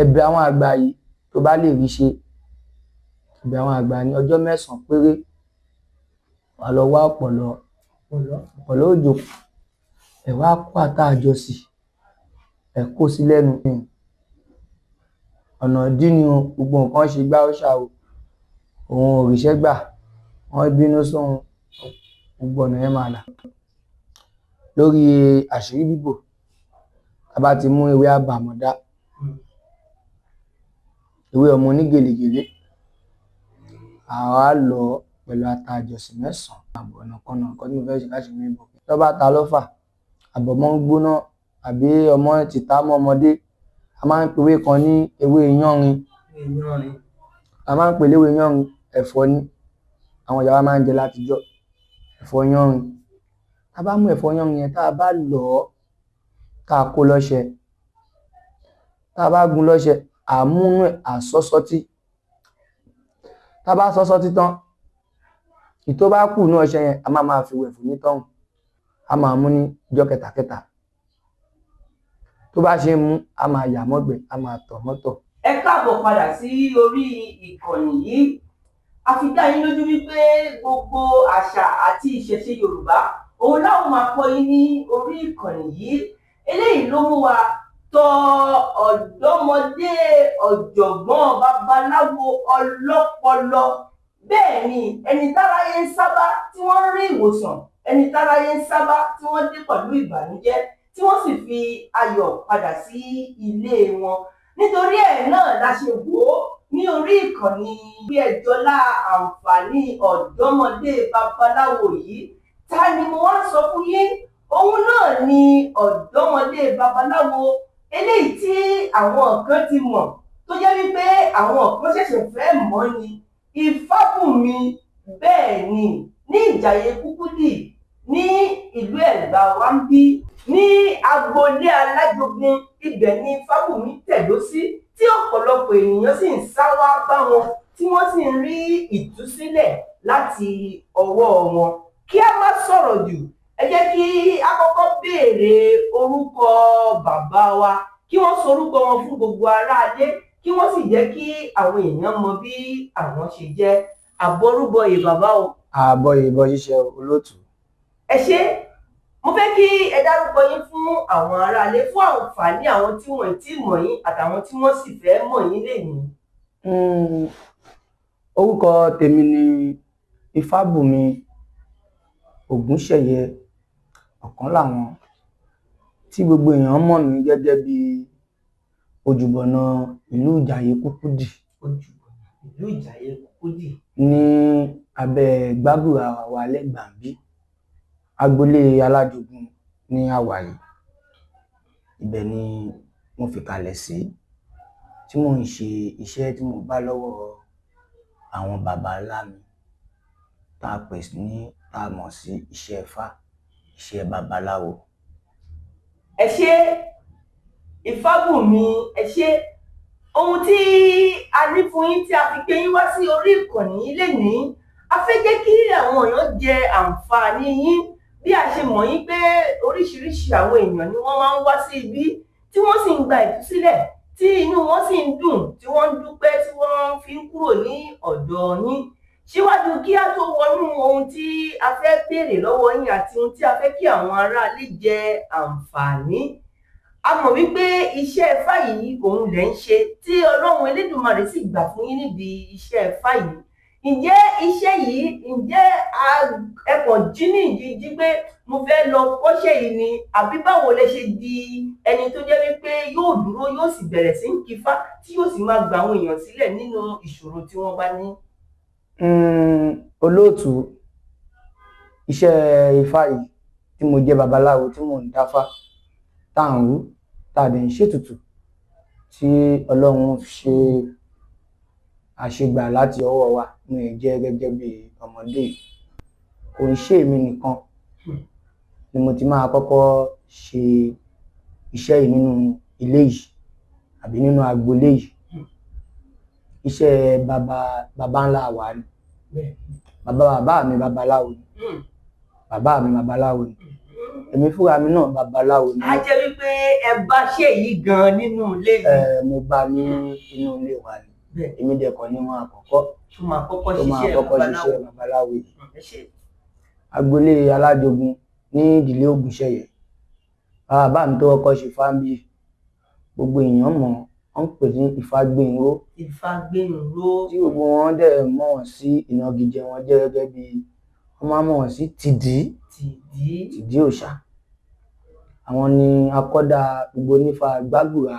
Ẹ̀bẹ̀ àwọn àgbà yìí, tó bá lè rí ṣe, ẹ̀bẹ̀ àwọn àgbà ní ọjọ́ 9 péré, wàá lọ wá ọ̀pọ̀lọ́, ọ̀pọ̀lọ́ òjò, ẹ̀ wá kó ata àjọsì, ẹ̀ kó sí lẹ́nu. Ọ̀nà ìdí ni o, gbogbo nǹkan ṣe gbá ó ṣà o, òun ò ríṣẹ́ gbà, wọ́n bínú sóun, gbogbo ọ̀nà yẹn máa là. Lórí àṣírí bíbò, tá bá ti mú ewé àbàmọ̀dá, ewé ọmọ onígèlègèlé, àá lọ̀ ọ́ pẹ̀lú ata àjọsì 9. Àbọ̀ ọ̀nà kan náà, nǹkan tí mo fẹ́ ṣe láṣìírí bíbò. Tó bá ta lọ́fà, àbọ̀mọ́ ń gbóná, àbí ọmọ ti ta mọ́ ọmọdé, a máa ń pe ewé kan ní ewé yánrin. A máa ń pè léwé yánrin, ẹ̀fọ́ ni àwọn ìyá wa máa ń jẹ látijọ́, ẹ̀fọ́ yánrin. Tá bá mú ẹ̀fọ́ yánrin yẹn, tá a bá lọ̀ ọ́, tá a kó lọ́ṣẹ, tá a bá gún lọ́ṣẹ, à mú inú ẹ̀, à sọ́ sọ́tí. Tá a bá sọ́ sọ́tí tán, èyí tó bá kù nínú ọṣẹ yẹn, a máa máa fi wẹ̀ fún onítọ̀hún. A máa mú ní ijọ́ kẹtàkẹtà. Tó bá ṣe ń mú, a máa yà mọ́gbẹ̀ẹ́, a máa tọ̀ mọ́tọ̀. Ẹ káàbọ̀ padà sí orí ìkànnì yìí. A fi dá yín lójú wípé gbogbo àṣà àti ìṣẹ̀ṣe Yorùbá òun láwọn máa kọ́ yín ní orí ìkànnì yìí. Eléyìí ló mú wa tọ̀ ọ̀dọ́mọdé ọ̀jọ̀gbọ́n babaláwo ọlọ́pọlọ. Bẹ́ẹ̀ ni, ẹni táráyé ń sábà tí wọ́n ń rí ìwòsàn, ẹni táráyé ń sábà tí wọ́n dé pẹ̀lú ìbànújẹ́, tí wọ́n sì fi ayọ̀ padà sí ilé wọn. Nítorí ẹ̀ náà la ṣe wò ó ní orí ìkànnì bí ẹjọ́lá àǹfààní ọ̀dọ́mọdé babaláwo yìí. Ta ni mo wá sọ fún yín? Òun náà ni ọ̀dọ́mọdé babaláwo eléyìí tí àwọn kan ti mọ̀, tó jẹ́ wípé àwọn kan ṣẹ̀ṣẹ̀ fẹ́ mọ̀ ni, Ifábùnmi. Bẹ́ẹ̀ ni, ní Ìjàyè Kúkúdì ní ìlú Ẹ̀gbá wa ń bí, ní agboolé Alájogun, ibẹ̀ ni Ifábùnmi tẹ̀dó sí, tí ọ̀pọ̀lọpọ̀ ènìyàn sì ń sá wá bá wọn, tí wọ́n sì ń rí ìtúsílẹ̀ láti ọwọ́ wọn. Kí a má sọ̀rọ̀ jù, ẹ jẹ́ kí a kọ́kọ́ béèrè orúkọ bàbá wa, kí wọ́n sọ orúkọ wọn fún gbogbo aráalé, kí wọ́n sì jẹ́ kí àwọn èèyàn mọ bí àwọn ṣe jẹ́. Àbọrúbọyè bàbá o. Àbọ̀ ìbọn ṣíṣe, olóòtú. Ẹ ṣé. Mo fẹ́ kí ẹ dárúkọ yín fún àwọn aráalé, fún àǹfààní àwọn tí wọ́n ti mọ̀ yín àtàwọn tí wọ́n sì fẹ́ mọ̀ yín lénìí. Orúkọ tèmi ni Ifábùnmi Ògúnṣẹ̀yẹ Ọ̀kánláwọn, tí gbogbo èèyàn mọ̀ mí gẹ́gẹ́ bí Ojúbọ̀nà ìlú Ìjàyè Kúkúdì. Ojúbọ̀nà ìlú Ìjàyè Kúkúdì. Ní abẹ́ Gbàgùrà wa lẹ́gbàá-ń-bí, agboolé Alájogun ní àwà yìí. Ibẹ̀ ni mo fìkàlẹ̀ sí, tí mò ń ṣe iṣẹ́ tí mo bá lọ́wọ́ àwọn baba ńlá mi, tá a pè ní, tá a mọ̀ sí iṣẹ́ Ifá, iṣẹ́ babaláwo. Ẹ ṣé, Ifábùnmi, ẹ ṣé. Ohun tí a ní fún yín tí a fi gbé yín wá sí orí ìkànnì yìí lénìí, a fẹ́ jẹ́ kí àwọn èèyàn jẹ àǹfààní yín. Bí a ṣe mọ̀ yín pé oríṣiríṣi àwọn èèyàn ni wọ́n máa ń wá sí ibí, tí wọ́n sì ń gba ìtúsílẹ̀, tí inú wọn sì ń dùn, tí wọ́n ń dúpẹ́, tí wọ́n fi ń kúrò ní ọ̀dọ̀ yín. Síwájú kí á tó wọnú ohun tí a fẹ́ béèrè lọ́wọ́ yín àti ohun tí a fẹ́ kí àwọn aráalé jẹ àǹfààní, a mọ̀ wípé iṣẹ́ Ifá yìí òun lẹ̀ ń ṣe, tí Ọlọ́run Elédùmarè sì gbà fún yín nídìí iṣẹ́ Ifá yìí. Ǹjẹ́ iṣẹ́ yìí, ǹjẹ́ ẹ kàn jí ní ìjíjí pé mo fẹ́ lọ kọ́ṣẹ́ yìí ni, àbí báwo lẹ ṣe di ẹni tó jẹ́ wípé yóò dúró, yóò sì bẹ̀rẹ̀ sí ń kifá, tí yóò sì máa gba àwọn èèyàn sílẹ̀ nínú ìṣòro tí wọ́n bá ní? Olóòtú, iṣẹ́ Ifá yìí tí mo jẹ́ babaláwo, tí mò ń dáfá, tá à ń rú, tá a dẹ̀ ń ṣètùtù, tí Ọlọ́run ṣe àṣegbà láti ọwọ́ wa, mo lè jẹ́ gẹ́gẹ́ bí ọmọdé yìí. Kò ń ṣe èmi nìkan ni mo ti máa kọ́kọ́ ṣe iṣẹ́ yìí nínú ilé yìí àbí nínú agboolé yìí. Iṣẹ́ baba baba ńlá wa ni. Bàbá bàbá mi babaláwo ni. Bàbá mi babaláwo ni. Èmi fúnra mi náà babaláwo ni. A jẹ́ wípé ẹ bá ṣe yìí gan nínú ilé yìí. Ẹ, mo bá ní inú ilé wa ni. Èmi dẹ̀ kọ́ ni wọn àkọ́kọ́ tó máa kọ́kọ́ tó máa ṣiṣẹ́ kọ́kọ́ babaláwo. ṣiṣẹ́ babaláwo yìí. Ẹ ṣé. Agboolé alájogun ní ìdílé Ògúnṣẹ̀yẹ, bàbá mi tó kọ́kọ́ ṣe fáńbì, gbogbo èèyàn mọ̀ wọ́n ń pè ní Ifágbénró. Ifágbénró. Tí gbogbo wọn dẹ̀ mọ̀ wọ́n sí ìnagijẹ wọn jẹ́ gẹ́gẹ́ bí wọ́n máa mọ̀ wọ́n sí Tìdí. Tìdí. Tìdí òòṣà. Àwọn ni akọ́dá gbogbo onífá gbàgùrà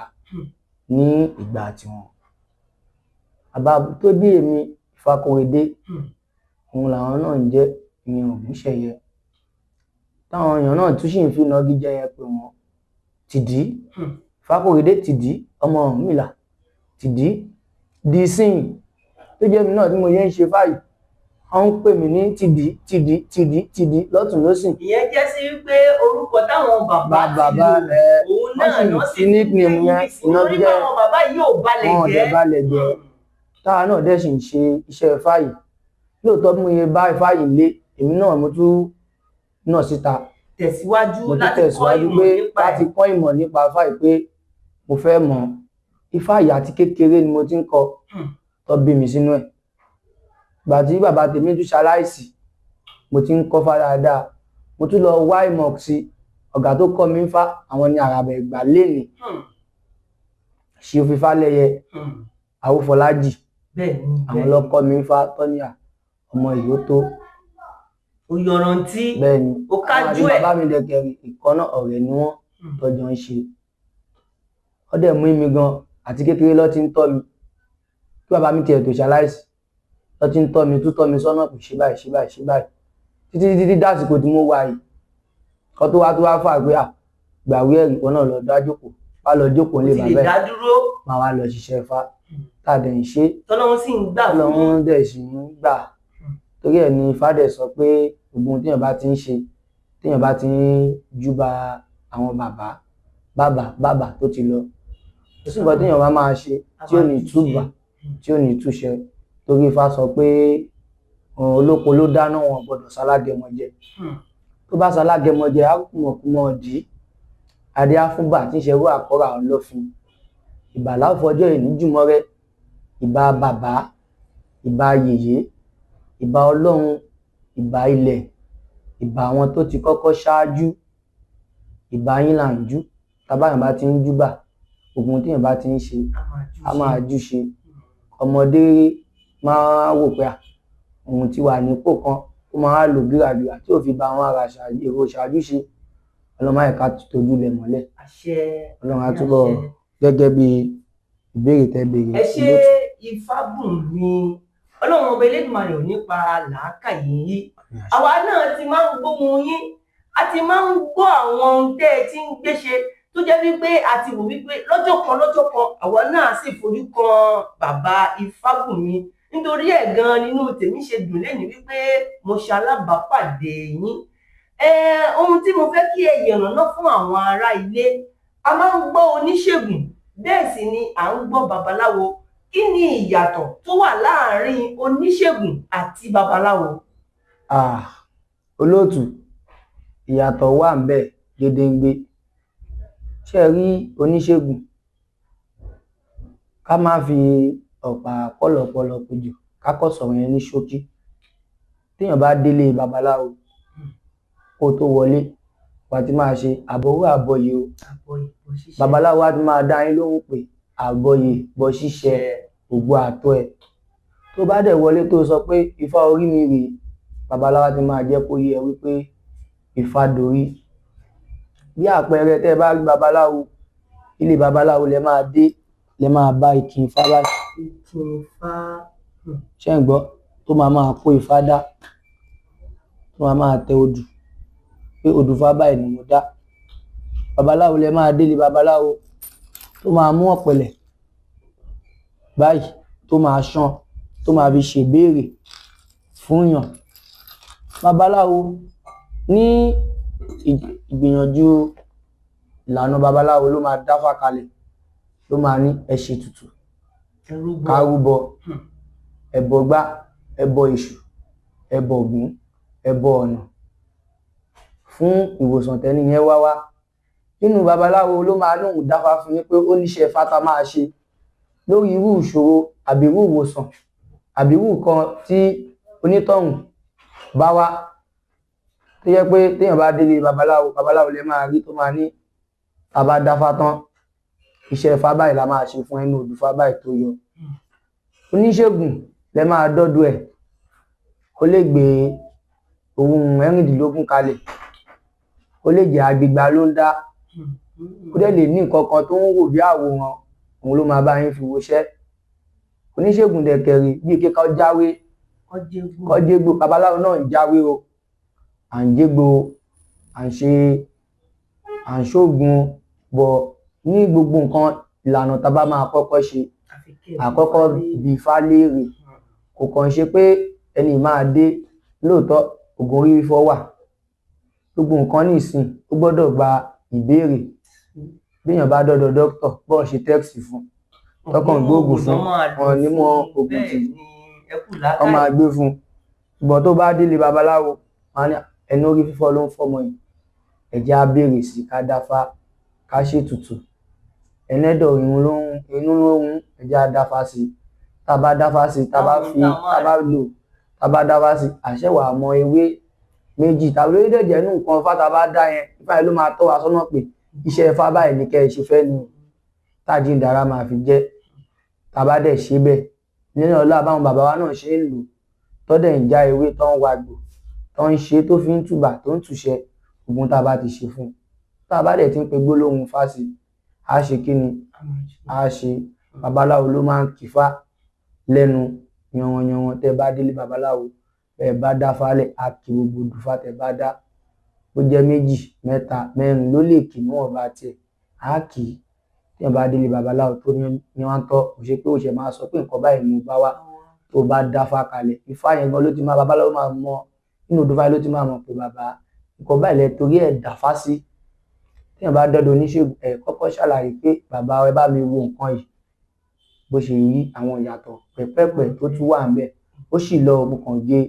ní ìgbà tiwọn. Bàbá tó bí èmi, Ifákóredé, òun làwọn náà ń jẹ́, ìyẹn Ògúnṣẹ̀yẹ, táwọn èèyàn náà tún sì ń fi ìnagijẹ yẹn pè wọ́n, Tìdí. Ifákóredé Tìdí ọmọ Ọ̀rúnmìlà Tìdí di sìn tó jẹ́ mi náà tí mo yẹ ń ṣe fáyìí, wọ́n ń pè mí ní Tìdí Tìdí Tìdí Tìdí lọ́tùn lósìn. Ìyẹn jẹ́ sí wípé orúkọ táwọn bàbá ti bàbá lò ẹ òun wọ́n náà sì náà fi nickname yẹn nítorí ìnagijẹ báwọn bàbá yìí ò balẹ̀ wọn ò jẹ́. Dẹ̀ balẹ̀ jẹ́. Táwa náà dẹ̀ sì ń ṣe iṣẹ́ fáyì lóòótọ́. Bí mo yẹ bá ifáyì lé, èmi náà mo tún náà síta tẹ̀síwájú mo tún láti kọ́ tẹ̀síwájú ìmọ̀ pé nípa láti ẹ̀. kọ́ ìmọ̀ nípa fáyì, pé mo fẹ́ mọ̀ ifáyì. Àti kékeré ni mo ti ń kọ́ tó bí mi sínú ẹ̀. Ìgbà tí bàbá tèmi tún ṣaláìsí, mo ti ń kọ́ fá dáadáa. Mo tún lọ wá ìmọ̀ sí ọ̀gá tó kọ́ mi ń fá. Àwọn ni Àràbà Ẹ̀gbá lénìí, ṣe òfìfá lẹ́yẹ Àwòfọlájì. bẹ́ẹ̀ ni Àwọn bẹ́ẹ̀ ni. ló kọ́ mi ń fá tọ́níà ọmọ ìlú tó. Ó yọrantí. Bẹ́ẹ̀ ni. Ó kájú Àwọn àti ẹ̀. bàbá mi dẹ̀kẹ̀rì ìkọ́nà ọ̀rẹ́ ni wọ́n tọ́jọ́ ń ṣe. Ó dẹ̀ mú mi gan àti kékeré ló ti ń tọ́ mi. Kí bàbá mi tiẹ̀ tó ṣaláìsí ló ti ń tọ́ mi, tún tọ́ mi sọ́nà pé ṣe báyìí, ṣe báyìí, ṣe báyìí, títí títí dásìkò tí mo wà yìí. Kọ́ tó wá fà pé à gbàwé ẹ̀rí wọn náà lọ dá jókòó, wá lọ jókòó Ó nílé ti lè bàbá ẹ̀, dá dúró. Máa wá lọ ṣiṣẹ́ ifá tá a dẹ̀ ń ṣe. Tọ́lọ́run sì ń gbà fún. Ọlọ́run dẹ̀ sì ń gbà. Torí ẹ̀ ni Ifá dẹ̀ sọ pé gbogbo ohun téèyàn bá ti ń ṣe, téèyàn bá ti ń júbà àwọn bàbá bàbá bàbá tó ti lọ, kò sí nǹkan téèyàn bá máa ṣe tí ò ní túbà, tí ò ní túṣẹ. Torí Ifá sọ pé olóko ló dáná, wọn gbọ́dọ̀ sálágẹmọ jẹ. Tó bá sálágẹmọ jẹ, á kùmọ̀kùmọ̀ ọ̀dí adé áfúnbà tí ń ṣerú àkọ́rà ọlọ́fin. Ìbàlá fọjọ́ ìníjùmọ́ rẹ, ìbà bàbá, ìbà yèyé, ìbà Ọlọ́run, ìbà ilẹ̀, ìbà àwọn tó ti kọ́kọ́ ṣáájú, ìbà yín là ń jú. Tábàyàn bá ti ń júbà, gbogbo ohun téèyàn bá ti ń ṣe, á máa jú ṣe. Ọmọdé máa wò pé à òun ti wà nípò kan, ó máa lò gbéragbéra tí ò fi bá àwọn ará èrò ṣáájú ṣe. Ọlọ́run má jẹ́ ká tójú ilẹ̀ mọ́lẹ̀. Àṣẹ. Ọlọ́run á túbọ̀ gẹ́gẹ́ bí ìbéèrè tẹ́ béèrè. Ẹ ṣe, Ifábùnmi. Ọlọ́run ọba Elédùmarè ò ní pa làákàyè yín. Àwa náà ti máa ń gbóhùn yín, a ti máa ń gbọ́ àwọn ohun tẹ́ ẹ ti ń gbé ṣe, tó jẹ́ wípé a ti wò wípé lọ́jọ́ kan lọ́jọ́ kan àwa náà sì fojú kan bàbá Ifábùnmi. Nítorí ẹ̀ gan-an nínú tèmi ṣe dùn lẹ́nu wípé mo ṣalábàápàdé yín. Ohun tí mo fẹ́ kí ẹ yànnàná fún àwọn ará ilé: a máa ń gbọ́ oníṣègùn, bẹ́ẹ̀ sì ni à ń gbọ́ babaláwo. Kí ni ìyàtọ̀ tó wà láàárín oníṣègùn àti babaláwo? Ah, olóòtú, ìyàtọ̀ wà ńbẹ̀ gédéǹgbé. Ṣé ẹ rí oníṣègùn, ká má fi ọ̀pá pọ̀lọ̀pọ̀lọ̀ pejò, ká kọ́ sọ̀rọ̀ yẹn ní ṣókí. Téèyàn bá délé babaláwo, kó tó wọlé, wàá ti máa ṣe àbọrú àbọyè o. Babaláwo á ti máa dá yín lóhùn pé àbọyè bọ ṣíṣẹ ògbó àtọ ẹ. Tó bá dẹ̀ wọlé, tó sọ pé ifá orí mi rèé, babaláwo á ti máa jẹ́ kó yé ẹ wípé ifá dorí. Bí àpẹẹrẹ, tẹ́ ẹ bá rí babaláwo, ilé babaláwo lẹ máa dé, lẹ máa bá ìkìn ifá báyìí. Ìkìn ifá. Ṣé ń gbọ́? Tó máa máa kó ifá dá, tó máa máa tẹ odù pé odù ifá báyìí ni mo dá. Babaláwo lẹ máa délé babaláwo tó máa mú ọ̀pẹ̀lẹ̀ báyìí, tó máa ṣán, tó máa fi ṣèbéèrè fún yàn. Babaláwo ní ìgbìyànjú ìlànà babaláwo ló máa dáfá kalẹ̀, ló máa ní ẹ ṣètùtù, ká rúbọ, ẹbọ gbá, ẹbọ èṣù, ẹbọ Ògún, ẹbọ ọ̀nà. Fún ìwòsàn tẹ́ni yẹn wá wá nínú babaláwo ló máa lóun dáfá fún yín pé ó níṣẹ́ ifá tá máa ṣe lórí irú ìṣòro àbí irú ìwòsàn àbí irú nǹkan tí onítọ̀hún bá wá. Tó jẹ́ pé téèyàn bá délé babaláwo, babaláwo lẹ máa rí tó máa ní tá a bá dáfá tán, iṣẹ́ ifá báyìí la máa ṣe fún ẹnu òdùfá báyìí tó yọ. Oníṣègùn lẹ máa dọ́dọ̀ ẹ̀, ó lè gbé ohun 16 kalẹ̀, ó lè jẹ́ agbègbà ló ń dá, ó dẹ̀ lè ní nǹkan kan tó ń wò bí àwòrán, òun ló máa bá yín fi woṣẹ́. Oníṣègùn dẹ̀kẹ̀rẹ̀ bíi kíkọ́ jáwé, kọ́ jégbò. Babaláwo náà ń jáwé o, à ń jégbò, à ń ṣe, à ń ṣoògùn bọ̀ ní gbogbo nǹkan. Ìlànà tá a bá máa kọ́kọ́ ṣe, àkọ́kọ́ bi Ifá léèrè. Kò kàn ṣe pé ẹni máa dé. Lóòótọ́ ògùn orí fífọ́ wà, gbogbo nǹkan nísìn ó gbọ́dọ̀ gba ìbéèrè. Béèyàn bá dọ́dọ̀ dókítà, bọ́ọ̀ ṣe test fún tọkàn gbóògùn fún wọn ní mọ ògùn tí wọ́n máa gbé fún. Ṣùgbọ́n tó bá délé babaláwo, wọn á ní ẹni orí fífọ́ ló ń fọ́mọ yìí, ẹ jẹ́ á béèrè sí, ká dáfá, ká ṣètùtù. Ẹlẹ́dọ̀ irun ló ń inú ló ń, ẹ jẹ́ á dáfá sí. Tá a bá dáfá sí, tá a bá fi, tá a bá lò, tá a bá dáfá sí, àṣẹ wàá mọ ewé méjì tàbí lórí dẹ̀jẹ̀ inú nǹkan ifá tá a bá dá yẹn. Ifá yẹn ló máa tọ́ wa sọ́nà pé iṣẹ́ ifá báyìí ni kẹ́ ẹ ṣe fẹ́ ni tájíǹdàrà máa fi jẹ́. Tá a bá dẹ̀ ṣe bẹ́ẹ̀ nínú ọlá báwọn bàbá wa náà ṣe ń lò, tọ́dẹ̀ ń já ewé, tó ń wagbò, tó ń ṣe, tó fi ń tùbà, tó ń tùṣẹ ogun tá a bá ti ṣe fún un, tá a bá dẹ̀ ti ń pe gbólóhùn ifá sí, á ṣe kí ni á ṣe. Babaláwo ló máa ń kífá lẹ́nu yanranyanran. Tẹ́ bá délé babaláwo, bẹ́ẹ̀ bá dáfá lẹ̀, á kí gbogbo dùfá tẹ́ bá dá, bó jẹ́ méjì, mẹ́ta, mẹ́rin ló lè kí níwọ̀nba tiẹ̀, á kì í. Téèyàn bá délé babaláwo tó ní wọ́n tọ́, kò ṣe pé ó ṣe máa sọ pé nǹkan báyìí mo bá wá. Tó bá dáfá kalẹ̀, ifá yẹn gan ló ti máa, babaláwo máa mọ nínú odùfá ló ti máa mọ̀ pé bàbá nǹkan báyìí lẹ torí ẹ̀ dáfá sí. Téèyàn bá dọ́dọ̀ oníṣègùn, ẹ̀ kọ́kọ́ ṣàlàyé pé bàbá ẹ bá mi wo nǹkan yìí bó ṣe rí, àwọn ìyàtọ̀ pẹ̀pẹ̀pẹ̀ tó tún wà ńbẹ̀, ó sì lọ, mo kàn gé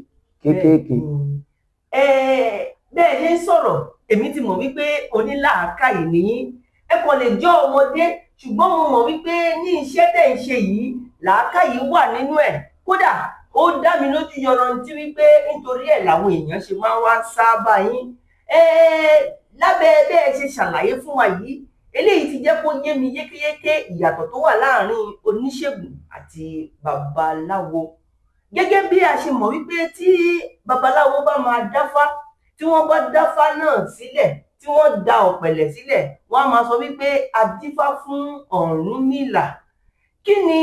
kéékèèké. Bẹ́ẹ̀ ṣe ń sọ̀rọ̀, èmi ti mọ̀ wípé onílàákàyè nìyí. Ẹ kàn lè jẹ́ ọmọdé, ṣùgbọ́n mo mọ̀ wípé ní iṣẹ́ tẹ̀ ń ṣe yìí, làákàyè wà nínú ẹ̀. Kódà ó dá mi lójú yọrantí wípé nítorí ẹ̀ làwọn èèyàn ṣe máa ń wá sábà yín. Lábẹ́ bẹ́ẹ̀ ṣe ṣàlàyé fún wa yìí, eléyìí ti jẹ́ kó yé mi yékéyéké ìyàtọ̀ tó wà láàárín oníṣègùn àti babaláwo. Gẹ́gẹ́ bí a ṣe mọ̀ wípé tí babaláwo bá máa dáfá, tí wọ́n bá dáfá náà sílẹ̀, tí wọ́n da ọ̀pẹ̀lẹ̀ sílẹ̀, wọ́n á máa sọ wípé a dífá fún Ọ̀rúnmìlà. Kí ni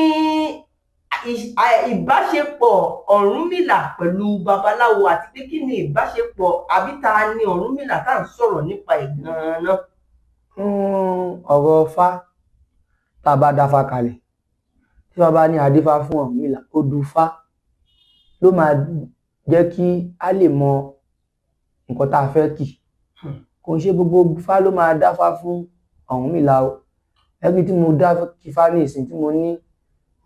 ìbáṣepọ̀ Ọ̀rúnmìlà pẹ̀lú babaláwo, àti pé kí ni ìbáṣepọ̀, àbí ta ni Ọ̀rúnmìlà tá à ń sọ̀rọ̀ nípa ẹ̀ gan-an náà? Ọ̀rọ̀ Ifá, tá a bá dáfá kalẹ̀, tí wọ́n bá ní a dífá fún Ọ̀rúnmìlà, odù Ifá ló máa jẹ́ kí a lè mọ nǹkan tá a fẹ́ kì. Kò ń ṣe gbogbo Ifá ló máa dáfá fún Ọ̀rúnmìlà o. Ẹbí tí mo dá Ifá ní ìsìn tí mo ní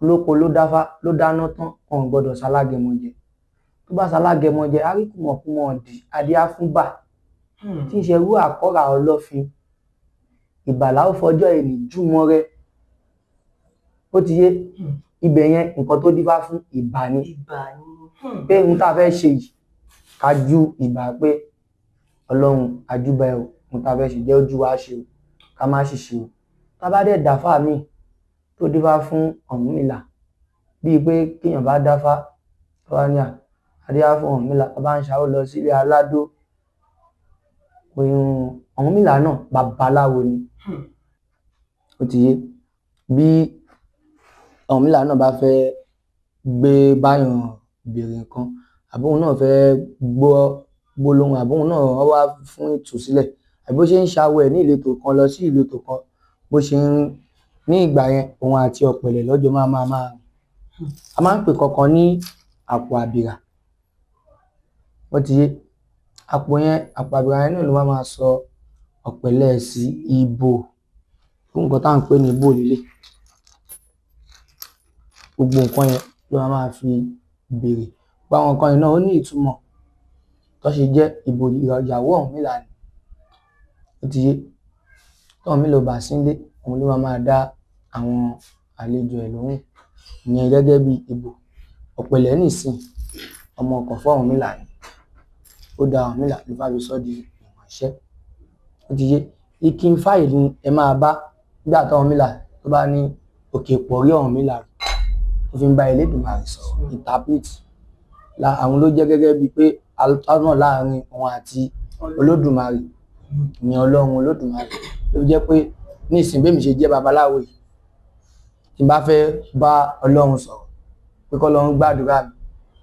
olóko ló dáfá ló dáná tán, wọn ò gbọdọ̀ ṣalágẹmọ jẹ. Tó bá ṣalágẹmọ jẹ, á rí kùmọ̀kùmọ̀ ọ̀dì adíá fún bà tí ń ṣerú àkọ́rà ọlọ́fin ìbàlá ó fọjọ́ ẹnì júmọ́ rẹ. Ó ti yé ibẹ̀ yẹn, nǹkan tó dífá fún ìbà ni. Pé ohun tá a fẹ́ ṣe yìí, ká ju ìbà pé Ọlọ́run àjúbà ẹ o, ohun tá a fẹ́ ṣe jẹ́ ojú wa ṣe o, ká má ṣìṣe o. Tá a bá dẹ̀ dáfá míì tó dífá fún Ọ̀rúnmìlà, bíi pé kéèyàn bá dáfá tó wá ní à adífá fún Ọ̀rúnmìlà, tá a bá ń ṣàwó lọ sílé aládó, Ọ̀rúnmìlà náà babaláwo ni. Ó ti yé bí Ọ̀rúnmìlà náà bá fẹ́ gbé báyàn béèrè nǹkan, àbí òun náà fẹ́ gbọ́ gbólóhùn, àbí òun náà wá fún ìtúsílẹ̀, àbí bó ṣe ń ṣàwọ̀ ẹ̀ ní ìletò kan lọ sí ìletò kan, bó ṣe ń ní ìgbà yẹn, òun àti ọ̀pẹ̀lẹ̀ lọ́jọ́ máa máa máa a máa ń pè kankan ní àpò àbìrà. Ó ti yé àpò yẹn, àpò àbìrà yẹn náà ló máa máa sọ ọ̀pẹ̀lẹ̀ sí ìbò fún nǹkan tá à ń pè ní ìbò líle. Gbogbo nǹkan yẹn ló máa máa fi béèrè. Gbogbo àwọn nǹkan yẹn náà ó ní ìtumọ̀ tó ṣe jẹ́ ìbò ìyàwó Ọ̀rúnmìlà ni. Ó ti yé. Tọ́rúnmìlà ò bá sí nílé, òun ló máa máa dá àwọn àlejò ẹ̀ lóhùn. Ìyẹn gẹ́gẹ́ bí ìbò. Ọ̀pẹ̀lẹ̀ nìsín, ọmọ ọkọ̀ fún Ọ̀rúnmìlà ni. Ó da Ọ̀rúnmìlà ló bá fi sọ́ di ìránṣẹ́. Ó ti yé. Ikin fáìlì ni ẹ máa bá nígbà tí Ọ̀rúnmìlà tó bá ní òkè pọ̀rí Ọ̀rúnmìlà tó fi ń bá Elédùmarè sọ̀rọ̀, interpret. Àwọn ló jẹ́ gẹ́gẹ́ bíi pé atọ́nà láàrin òun àti Olódùmarè, ìyẹn Ọlọ́run Olódùmarè. Ló fi jẹ́ pé ní ìsìn bí èmi ṣe jẹ́ babaláwo yìí, tí n bá fẹ́ bá Ọlọ́run sọ̀rọ̀ pé kọ́lọ́run gbàdúrà mi,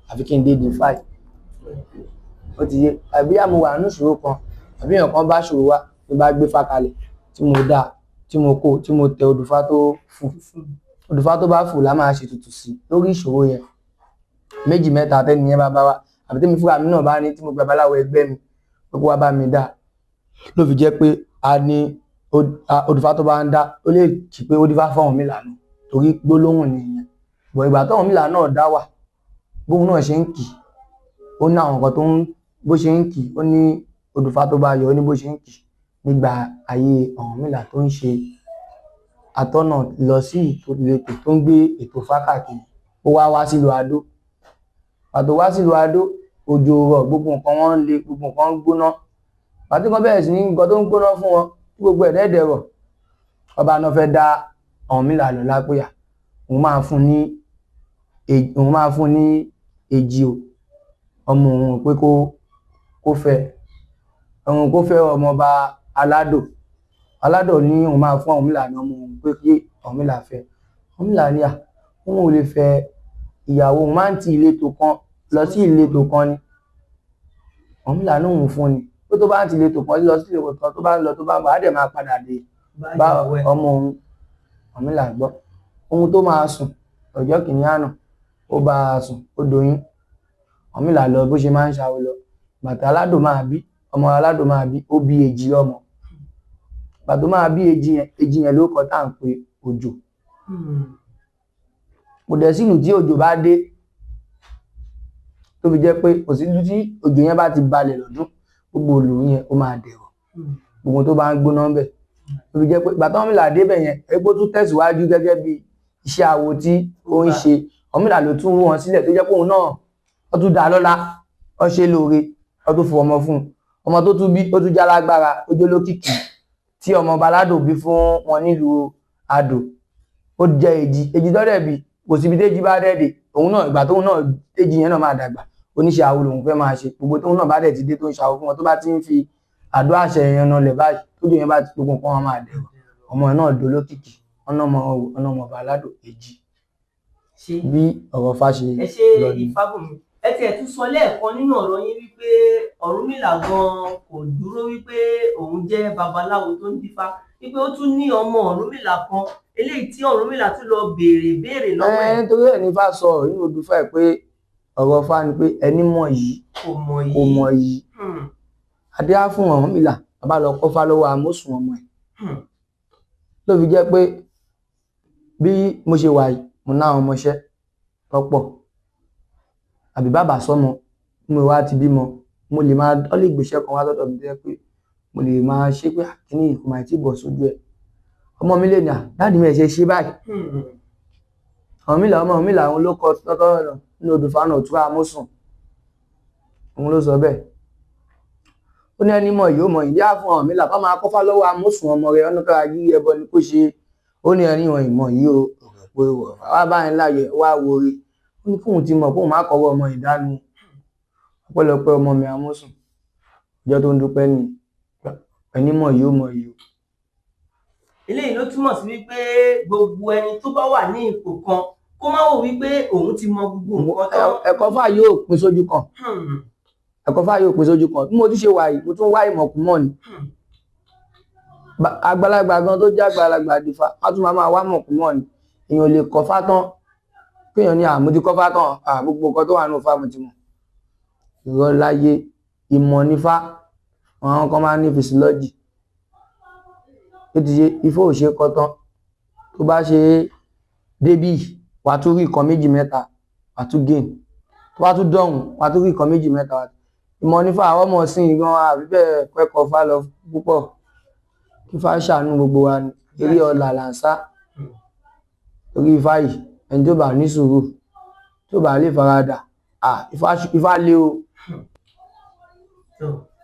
àfi kí n dé Ifá yìí. Ó ti yé. Àbí bóyá mo wà nínú ìṣòro kan, àbí èèyàn kan bá ṣòro wá, tí n bá gbé ifá kalẹ̀, tí mo dá, tí mo kó, tí mo tẹ odùfá tó fù. Odùfá tó bá fù la máa ṣe ètùtù sí lórí ìṣòro yẹn. Méjì mẹ́ta tẹ́ni yẹn bá bá wá, àbí tẹ́mi fúnra mi náà bá ní tí mo gba babaláwo ẹgbẹ́ mi pé kó wá bá mi dá. Ló fi jẹ́ pé a ní odùfá tó bá ń dá, ó lè kí pé ó dífá fún Ọ̀rúnmìlà náà torí gbólóhùn ni ìyẹn. But ìgbà tí Ọ̀rúnmìlà náà dá wà, bóun náà ṣe ń kì, ó ní àwọn nǹkan tó ń, bó ṣe ń kì, ó ní odùfá tó bá yọ, ó ní bó ṣe ń kì nígbà ayé Ọ̀rúnmìlà tó ń ṣe atọ́nà lọ sí ìletò tó ń gbé ètò Ifá káàkiri. Ó wá wá sílùú Adó. Ìgbà tó wá sílùú Adó, òjò rọ̀, gbogbo nǹkan wọn ń le, gbogbo nǹkan ń gbóná. Ìgbà tí nǹkan bẹ̀rẹ̀ sí ní nǹkan tó ń gbóná fún wọn, tí gbogbo ẹ̀ dẹ̀ rọ̀, ọba náà fẹ́ dá Ọ̀rúnmìlà lọ́lá pé à, òun máa fún ní, òun máa fún ní èjì o, ọmọ òun pé kó fẹ́. Òun kó fẹ́ ọmọọba Aládò. Aládò ní òun máa fún Ọ̀rúnmìlà ní ọmọ òun pé kí Ọ̀rúnmìlà fẹ́. Ọ̀rúnmìlà ní à, òun ò lè fẹ́ ìyàwó, òun máa ń ti ìletò kan lọ sí ìletò kan ni. Ọ̀rúnmìlà ní òun fún ni. Pé tó bá ń ti ìletò kan lọ sí ìletò kan, tó bá ń lọ tó bá ń bọ̀, á dẹ̀ máa padà dé bá ọmọ òun. Ọ̀rúnmìlà gbọ́. Ohun tó máa sùn ọjọ́ kìíní àná, ó bá a sùn, ó doyún. Ọ̀rúnmìlà lọ bó ṣe máa ń ṣawo lọ. Bàtà Aládò máa bí, ọmọ Aládò máa bí, ó bí èjì ọmọ. Ìgbà tó máa bí èjì yẹn, èjì yẹn ló kọ tá à ń pè òjò. Kò dẹ̀ sí ìlú tí òjò bá dé tó fi jẹ́ pé kò sí ìlú tí òjò yẹn bá ti balẹ̀ lọ́dún, gbogbo ìlú yẹn ó máa dẹ̀rọ̀. Gbogbo tó bá ń gbóná ńbẹ̀. Tó fi jẹ́ pé ìgbà tí Ọ̀rúnmìlà dé bẹ̀ yẹn, egbò tún tẹ̀síwájú gẹ́gẹ́ bí iṣẹ́ awo tí ó ń ṣe. Ọ̀rúnmìlà ló tún rú wọn sílẹ̀ tó jẹ́ pé òun náà ó tún dá lọ́lá, ó ṣe lóore, ó tún fún ọmọ fún un. Ọmọ tó tún bí, ó tún jálágbára, ó jẹ́ olókìkí tí ọmọ ọba Aládò bí fún wọn nílùú Adó. Ó jẹ́ èjì, èjì tó dẹ̀ bí, kò síbi téjì bá dẹ̀ dé, òun náà ìgbà tóun náà téjì yẹn náà máa dàgbà, oníṣẹ́ awo lòun fẹ́ máa ṣe. Gbogbo tóun náà bá dẹ̀ ti dé tó ń ṣawo fún wọn, tó bá ti ń fi àdó àṣẹ yẹn nalẹ̀ báyìí, tójú yẹn bá ti gbogbo nǹkan wọn máa dẹ̀rọ̀. Ọmọ náà dolókìkí, ọ̀nà ọmọ ọba Aládò èjì. Bí ọ̀rọ̀ Ifá ṣe Ẹ ṣe lọ ni. Ifábùnmi. Ẹ tiẹ̀ tún sọ lẹ́ẹ̀kan nínú ọ̀rọ̀ yín wípé Ọ̀rúnmìlà gan kò dúró wípé òun jẹ́ babaláwo tó ń dífá, wípé ó tún ní ọmọ Ọ̀rúnmìlà kan eléyìí tí Ọ̀rúnmìlà tún lọ béèrè béèrè lọ́wọ́ ẹ̀. Nítorí ẹ̀ ní Ifá sọ nínú odù Ifá ẹ̀ pé ọ̀rọ̀ Ifá ni pé ẹni mọ̀ yìí kò mọ̀ yìí. Kò mọ̀ yìí. Adé á fún Ọ̀rúnmìlà, bàbá lọ kọ́fá lọ́wọ́ Amósùn ọmọ ẹ̀. Ló fi jẹ́ pé bí mo ṣe wà yìí, mo ná àwọn ọmọọṣẹ́ tó pọ̀. Àbí bàbá sọ́mọ, mo wá ti bímọ, mo lè máa, ó lè gbéṣẹ́ kan wá sọ́dọ̀ mi tó jẹ́ pé mo lè máa ṣe pé kíní yìí kò máa tí bọ̀ sójú ẹ̀. Ọmọ mi lè ní à, daddy mi ẹ̀ ṣe ṣe báyìí. Ọ̀rúnmìlà, ọmọ Ọ̀rúnmìlà, òun ló kọ tọ́tọ́ nínú odù Ifá náà, Òtúrá Amósùn. Òun ló sọ bẹ́ẹ̀. Ó ní ẹni mọ̀ yìí ó mọ̀ yìí. Á fún Ọ̀rúnmìlà kó máa kọ́fá lọ́wọ́ Amósùn ọmọ rẹ̀, ọ̀nà kára yí ẹbọ ni kó ṣe. Ó ní ẹni wọn ìmọ̀ yìí o, ọ̀rọ̀ pé wá báyìí láàyè wá wo re. Ó ní kóun ti mọ̀ kóun má kọ́wọ́ ọmọ ìdánù. Ọpẹ́lọpẹ́ ọmọ mi Amósùn. Ọjọ́ tó ń dúpẹ́ ni ẹni mọ̀ yìí ó mọ̀ yìí o. Eléyìí ló túmọ̀ sí wípé gbogbo ẹni tó bá wà ní ipò kan kó má wò wípé òun ti mọ gbogbo nǹkan tán. Ẹ̀kọ́ fà yóò pín sójú kan. Ẹ̀kọ́ fà yóò pín sójú kan. Bí mo tún ṣe wà yìí, mo tún wá ìmọ̀ kún mọ́ ni. Àgbàlagbà gan tó jẹ́ àgbàlagbà dífá, á tún máa wá mọ̀ kún mọ́ ni. Èèyàn ò lè kọ́fá tán. Kéèyàn ní à, mo ti kọ́fá tán, à, gbogbo nǹkan tó wà nínú Ifá mo ti mọ̀. Irọ́ láyé, ìmọ̀ nífá. Àwọn kan máa ń ní physiology. Ó ti ṣe, Ifá ò ṣe é kọ́ tán. Tó bá ṣe débí, wà á tún rí nǹkan méjì mẹ́ta, wà á tún gain. Tó bá tún dọ̀hùn, wà á tún rí nǹkan méjì mẹ́ta. Ìmọ̀ nífá, àwọn ọmọ ìsìn gan, àbí bẹ́ẹ̀ kẹ́kọ̀ọ́ Ifá lọ púpọ̀. Ifá ṣàánú gbogbo wa ni, eré ọlà là ń sá. Torí Ifá yìí, ẹni tó bá ní sùúrù, tó bá lè faradà, Ifá le o.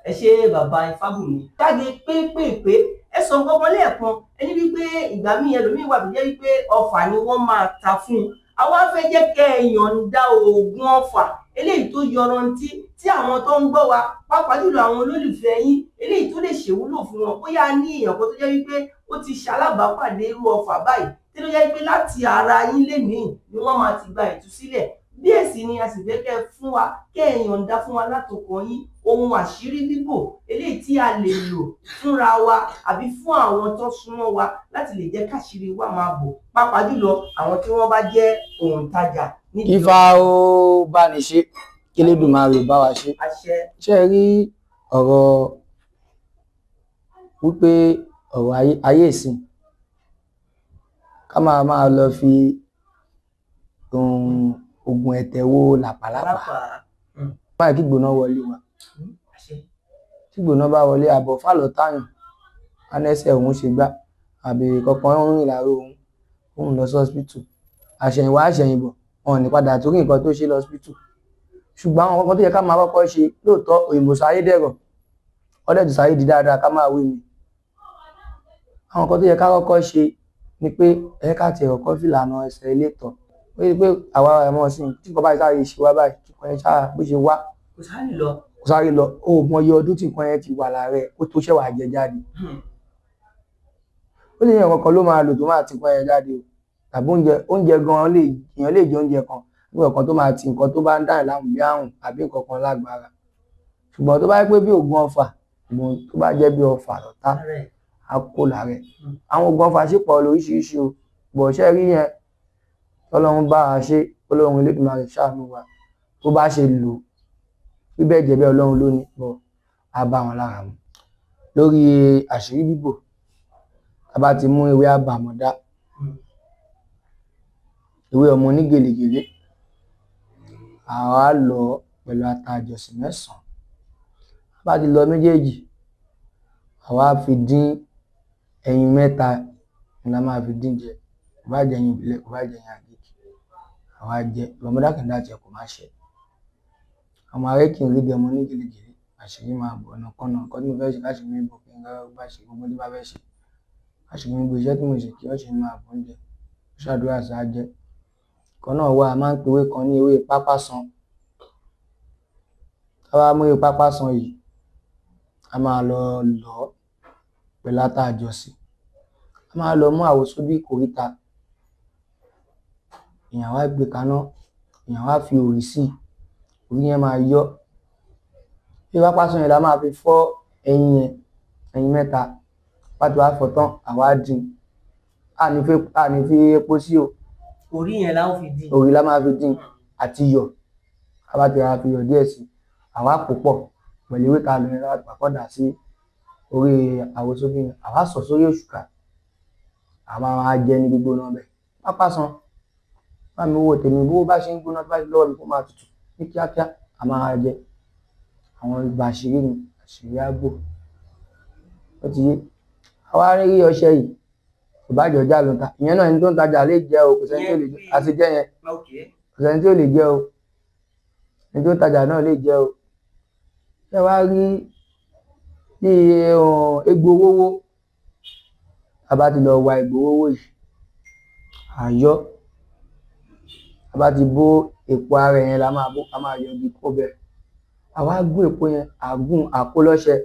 Ẹ ṣé bàbá Ifábùnmi. Jáde pépèpé, ẹ sọ nǹkan kan lẹ́ẹ̀kan, ẹni wípé ìgbà míì ẹlòmíì wà tó jẹ́ wípé ọfà ni wọ́n máa ta fún un. Àwa fẹ́ jẹ́ kẹ́ ẹ yọ̀ǹda oògùn ọfà eléyìí tó yọrantí tí àwọn tó ń gbọ́ wa, pàápàá jùlọ àwọn olólùfẹ́ yín, eléyìí tó lè ṣèwúlò fún wọn. Bóyá a ní èèyàn kan tó jẹ́ wípé ó ti ṣalábàápàdé irú ọfà báyìí, tí ó jẹ́ wípé láti ara yín lénìí ni wọ́n máa ti gba ìtúsílẹ̀. Bí èsì ni a sì fẹ́ kẹ́ ẹ fún wa, kẹ́ ẹ yọ̀ǹda fún wa látọkàn yín ohun àṣírí bíbò eléyìí tí a lè lò fúnra wa àbí fún àwọn tó súnmọ́ wa láti lè jẹ́ káṣírí wa máa bò, pàápàá jùlọ àwọn tí wọ́n bá jẹ́ òǹtajà nídìí. Ifá ó bá ní ṣe, kí Elédùmarè bá wa ṣe. Àṣẹ. Ṣé ẹ rí ọ̀rọ̀ wípé ọ̀rọ̀ ayé ìsìn ká máa máa lọ fi oògùn ẹ̀tẹ̀ wo làpálàpá. Báyìí kí gbóná wọlé wa. Tí gbóná bá wọlé, àbọ̀ fàlọ́ táyàn anẹ́sẹ̀ òun ṣe gbá àbí kankan ń rìn láàárọ̀ òun, òun lọ sí hospital. Àṣẹ̀yìnwá àṣẹ̀yìnbọ̀, wọn ò ní padà torí nǹkan tó ṣe lọ hospital. Ṣùgbọ́n àwọn nǹkan tó yẹ ká máa kọ́kọ́ ṣe lóòótọ́, òyìnbó sáyé dẹ̀rọ̀, ọdẹ tó sáyé di dáadáa ká máa wí ni. Àwọn nǹkan tó yẹ ká kọ́kọ́ ṣe ni pé ẹ ká tiẹ̀ kọ́kọ́ fìlànà ẹsẹ̀ ilé tọ̀. Ó yẹ pé àwa ẹ̀mọ́ sí tí nǹkan báyìí sáré ṣe wá báyìí, nǹkan yẹn ṣáà bó ṣe wá. Kò sáré lọ. Kò sáré lọ. O ò mọ iye ọdún tí nǹkan yẹn ti wà lára ẹ̀ kó tó ṣẹ̀ wá jẹ jáde. Ó lè yẹn kankan ló máa lò tó máa ti nǹkan yẹn jáde o. Tàbí oúnjẹ gan-an lè, èèyàn lè jẹ oúnjẹ kan, ní ọ̀kan tó máa ti nǹkan tó bá ń dà láàmú bí àrùn àbí nǹkan kan lágbára. Ṣùgbọ́n tó bá jẹ́ pé bí òògùn ọfà, òògùn tó bá jẹ́ bí ọfà lọ́tà, á kó lára ẹ̀. Àwọn òògùn ọfà sì pọ̀ lóríṣiríṣi o. Bọ̀ ṣé rí yẹn, Ọlọ́run bá wa ṣe, Ọlọ́run Elédùmarè ṣàánú wa. Tó bá ṣe lò, bí bẹ́ẹ̀ jẹ́ bẹ́ẹ̀ Ọlọ́run ló ní, bọ̀ á bá wọn lára mu. Lórí àṣírí bíbò, a bá ti mú ewé àbàmọ̀dá, ewé ọmọ onígèlègèlè, àwa lọ pẹ̀lú ata àjọsìn mẹ́sàn-án. A bá ti lọ méjèèjì, àwa fi dín ẹyin mẹ́ta ni a máa fi dín jẹ. Kò bá jẹ ẹyin ìbílẹ̀, kò bá jẹ ẹyin àgègè, àwa jẹ. Ọmọdé kì í dá jẹ kò má ṣe. Ọmọ aré kì í rí bí ọmọ onígèlègèlè, àṣírí máa bọ̀ ọ̀nà kan náà. Nǹkan tí mo fẹ́ ṣe káṣírí mi bò kí n bá ṣe gbogbo tí bá fẹ́ ṣe. Káṣírí mi gbé iṣẹ́ tí mò ń ṣe kí wọ́n ṣe máa bọ̀ oúnjẹ. Ṣàdúrà sí á jẹ. Ìkan náà wà, a máa ń pe ewé kan ní ewé pápásán. Tá bá mú ewé pápásán yìí, a máa lọ lọ̀ pẹ̀lú ata àjọsìn. A máa lọ mú àwo sóbì ìkóríta. Èèyàn wá gbé kaná, èèyàn wá fi òrì sí i, òrì yẹn máa yọ. Ewé pápásán yẹn la máa fi fọ́ ẹyin yẹn, ẹyin mẹ́ta. Bá ti wá fọ́ tán, àwa dín. A ní fi epo sí o. Òrì yẹn la ó fi dín. Òrì la máa fi dín àti iyọ̀. A bá ti ra fi iyọ̀ díẹ̀ sí i, àwa pò pọ̀ pẹ̀lú ewé ta lò yẹn láti pàkọ́ dà sí orí àwo sóbì yẹn. Àwa sọ̀ sórí òṣùkà. A máa máa jẹ ní gbígbóná bẹ́ẹ̀. Pápásán, bá mi wo tèmi, bó bá ṣe ń gbóná, tó bá ṣe lọ́wọ́ mi kó máa tutù ní kíákíá, a máa jẹ. Àwọn ìgbà àṣírí ni, àṣírí á bò. Ó ti yé. Àwa rí ọṣẹ yìí, kò bá jọ ọjà ló ń ta. Ìyẹn náà ẹni tó ń tajà lè jẹ o, kò sẹ́ni tí ò lè jẹ. Àṣejẹ yẹn. Kò sẹ́ni tí ò lè jẹ o. Ẹni tó ń tajà náà lè jẹ o. Ṣé wàá rí bí egbò wówó? A bá ti lọ wa egbò wówó yìí, à yọ́. A bá ti bó èpo ara yẹn la máa bó, a máa yọ igi kó bẹ́ẹ̀. Àwa gún èpo yẹn, à gún, à kó lọ́ṣẹ.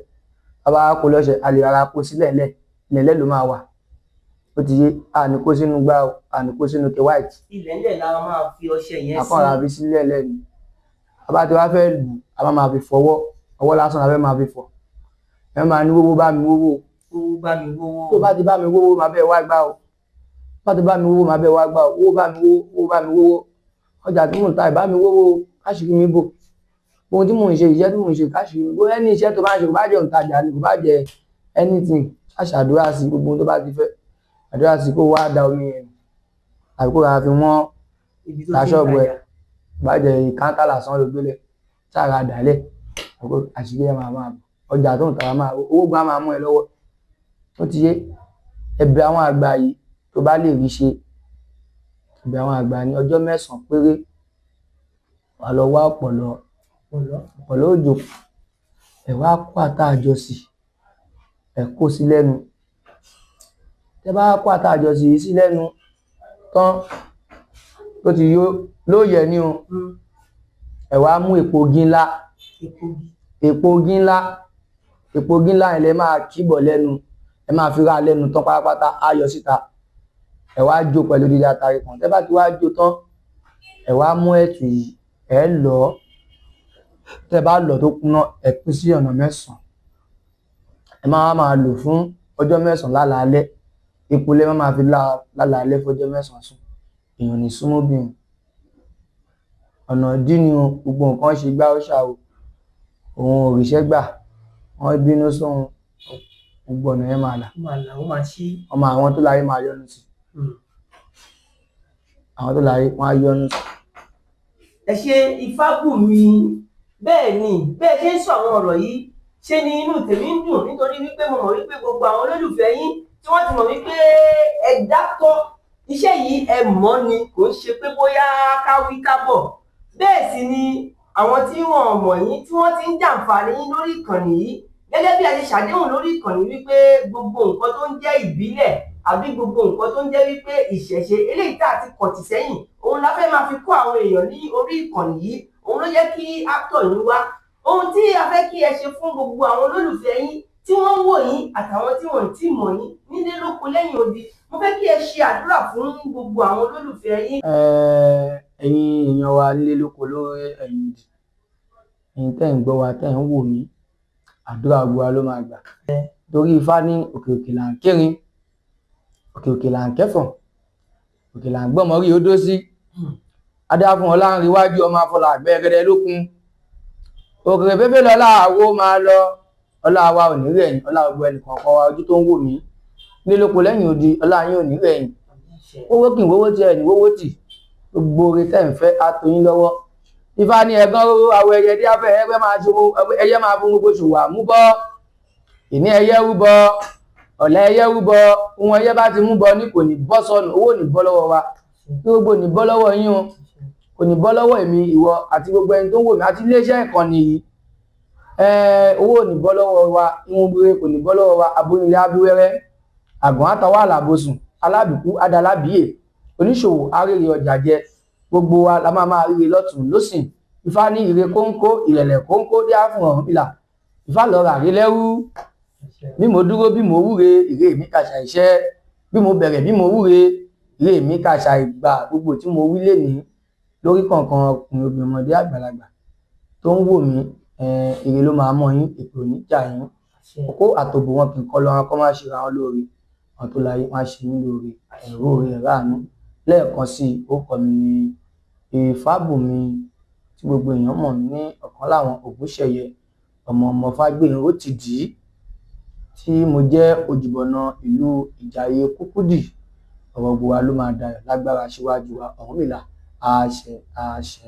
A bá kó lọ́ṣẹ, a lè rárá kó sílẹ̀ lẹ̀. Ilẹ̀lẹ̀ ló máa wà. Ó ti yé, a ní kó sínú gbá o, a ní kó sínú ke white. Ilẹ̀ ńlẹ̀ la máa fi ọṣẹ yẹn sí. Àkọ́ra fi sílẹ̀ lẹ̀ ni. A bá ti wá fẹ́ lù, a máa máa fi fọwọ́. Ọwọ́ lásán la fẹ́ máa fi fọ̀. Ẹ máa ní wówó bá mi wówó. Wówó bá mi wówó. Tó bá ti bá mi wówó, máa bẹ́ẹ̀ wá gbá o. Tó bá ti bá mi wówó, máa bẹ́ẹ̀ wá gbá o. Wówó bá mi wówó, wówó bá mi wówó. Ọjà tí mò ń ta ìbá mi wówó, káṣírí mi bò. Ohun tí mò ń ṣe, iṣẹ́ tí mò ń ṣe, káṣírí mi bò. Ẹni iṣẹ́ tó bá ń ṣe, kò bá jẹ́ òǹtajà ni, kò bá jẹ́ anything, ṣàṣàdúrà sí gbogbo ohun tó bá ti fẹ́. Àdúrà sí kó wá da omi yẹn tàbí kó ra fi wọ́n ta ṣọ́ọ̀bù ẹ̀. Kò bá jẹ́ káńtà lásán ló gbélé, sára dàálẹ̀, àṣírí ẹ máa máa bò. Ọjà tó ń ta máa, owó gan máa mú ẹ lọ́wọ́. Ó ti yé. Ẹ̀bẹ̀ àwọn àgbà yìí, tó bá lè rí ṣe, ẹ̀bẹ̀ àwọn àgbà ní ọjọ́ 9 péré, wà lọ wá ọ̀pọ̀lọ́, ọ̀pọ̀lọ́ òjò, ẹ̀ wá kó ata àjọsì, ẹ̀ kó sí lẹ́nu. Tẹ́ bá kó ata àjọsì yìí sí lẹ́nu tán, tó ti yó lóòyẹ̀ ni o, ẹ̀ wá mú èpo igi ńlá, èpo igi ńlá, èpo igi ńlá yẹn lẹ máa kíbọ̀ lẹ́nu, ẹ máa fi ra lẹ́nu tán pátápátá, á yọ síta. Ẹ wá jó pẹ̀lú dídá atare kan. Tẹ́ bá ti wá jó tán, ẹ wá mú ẹ̀tù yìí, ẹ lọ̀ ọ́. Tẹ́ bá lọ̀ tó kúnná, ẹ pín sí ọ̀nà 9. Ẹ máa máa lò fún ọjọ́ 9 lálaalẹ́. Epo lẹ máa fi lá lálaalẹ́ fọjọ́ 9 sùn. Èèyàn ní súnmọ́ obìnrin. Ọ̀nà ìdí ni o, gbogbo nǹkan ṣe gbá ó ṣà o. Òun ò ríṣẹ́ gbà, wọ́n bínú sóhun, gbogbo ọ̀nà yẹn máa là. Ó máa là, ó máa ṣí. Ọmọ àwọn tó láyé máa yọ́nú sí. Àwọn tó láyé wọ́n á yọ́nú sí. Ẹ ṣe, Ifábùnmi. Bẹ́ẹ̀ ni, bẹ́ẹ̀ ṣe ń sọ àwọn ọ̀rọ̀ yìí, ṣe ni inú tèmi ń dùn, nítorí wípé mo mọ̀ wípé gbogbo àwọn olólùfẹ́ yín tí wọ́n ti mọ̀ wípé ẹ dátọ́ iṣẹ́ yìí, ẹ mọ̀ ni, kò ń ṣe pé bóyá ká wí ká bọ̀. Bẹ́ẹ̀ sì ni àwọn tí wọ́n mọ̀ yín, tí wọ́n ti ń jàǹfààní yín lórí ìkànnì yìí, gẹ́gẹ́ bí a ṣe ṣàdéhùn lórí ìkànnì wípé gbogbo nǹkan tó ń jẹ́ ìbílẹ̀ àbí gbogbo nǹkan tó ń jẹ́ wípé ìṣẹ̀ṣe eléyìí tá a ti kọ̀tì sẹ́yìn, òun la fẹ́ máa fi kọ́ àwọn èèyàn ní orí ìkànnì yìí. Òun ló jẹ́ kí actor yín wá. Ohun tí a fẹ́ kí ẹ ṣe fún gbogbo àwọn olólùfẹ́ yín tí wọ́n ń wò yín àtàwọn tí wọ́n ò tí mọ̀ yín nílé lóko lẹ́yìn odi, mo fẹ́ kí ẹ ṣe àdúrà fún gbogbo àwọn olólùfẹ́ yín. Ẹ̀yin èèyàn wa nílé lóko lórí ẹ̀yìn odi, ẹ̀yin tẹ́ ń gbọ́ wa, tẹ́ ń wò mí, àdúrà gbogbo wa ló máa gbà. Torí Ifá ní òkè òkè là ń kérin, òkè òkè là ń kẹ́fọ̀n, òkè là ń gbọ́mọ rí odó sí. Adá fún ọlá ń ríwájú ọmọ afọlá àgbẹ̀rẹ̀ lókun. Òkèrè pépé lọ́lá àwo máa lọ, ọlá wa ò ní rẹ̀yìn, ọlá gbogbo ẹnìkọ̀ọ̀kan wa, ojú tó ń wò mí nílé lóko lẹ́yìn odi, ọlá yín ò ní rẹ̀yìn. Owó kì í wówó tí ẹ̀ ní wówó tì, gbogbo oore tẹ́ ń fẹ́ á tó yín lọ́wọ́. Ifá ní ẹ̀gán róró àwọ̀ ẹyẹ dí afẹ́ ẹgbẹ́ máa ṣòwò, ẹyẹ máa fún gbogbo ṣòwò àmúbọ́. Ìní ẹyẹ rúbọ, ọ̀la ẹyẹ rúbọ, ohun ẹyẹ bá ti mú bọ ní kò ní bọ́ sọnù, owó ò ní bọ́ lọ́wọ́ wa, kí gbogbo ò ní bọ́ lọ́wọ́ yín o, kò ní bọ́ lọ́wọ́ èmi, ìwọ àti gbogbo ẹni tó ń wò mí àti iléeṣẹ́ ìkànnì yìí. Owó ò ní bọ́ lọ́wọ́ wa, ihun rere kò ní bọ́ lọ́wọ́ wa. Abónílé abíwẹ́rẹ́, àgàn àtàwọn àlàbòsùn, alábìkú adalábìyè, oníṣòwò arére ọjà jẹ, gbogbo wa la máa máa ríre lọ́tùn lósìn. Ifá ní ire kóńkó, ìrẹ̀lẹ̀ kóńkó dé á fún Ọ̀rúnmìlà. Ifá lọ rà rí lẹ́rú. Bí mo dúró, bí mo wúre, ire mi kàṣà iṣẹ́. Bí mo bẹ̀rẹ̀, bí mo wúre, ire mi kàṣà ìgbà. Gbogbo tí mo wí lénìí lórí kọ̀ọ̀kan, ọkùnrin, obìnrin, ọmọdé, àgbàlagbà tó ń wò mí, ire ló máa mọ́ yín, èpè ò ní jà yín. Kókó àtòbò wọn kì í kọ́ lọ́wọ́ kọ́ máa ṣe ra wọn lóore. Àwọn tó láyé wọn á ṣe yín lóore, ẹ̀rọ oore ẹ̀rọ àánú. Lẹ́ẹ̀kan sí i, orúkọ mi ni Ifábùnmi, tí gbogbo èèyàn mọ̀ mí ní ọ̀kan láwọn Ògúnṣẹ̀yẹ, ọmọ ọmọ Fágbènrò Tìdí, tí mo jẹ́ ojúbọ̀nà ìlú Ìjàyè Kúkúdì. Ọ̀rọ̀ gbogbo wa ló máa dayọ̀ lágbára síwájú wa Ọ̀rúnmìlà. Àṣẹ, àṣẹ.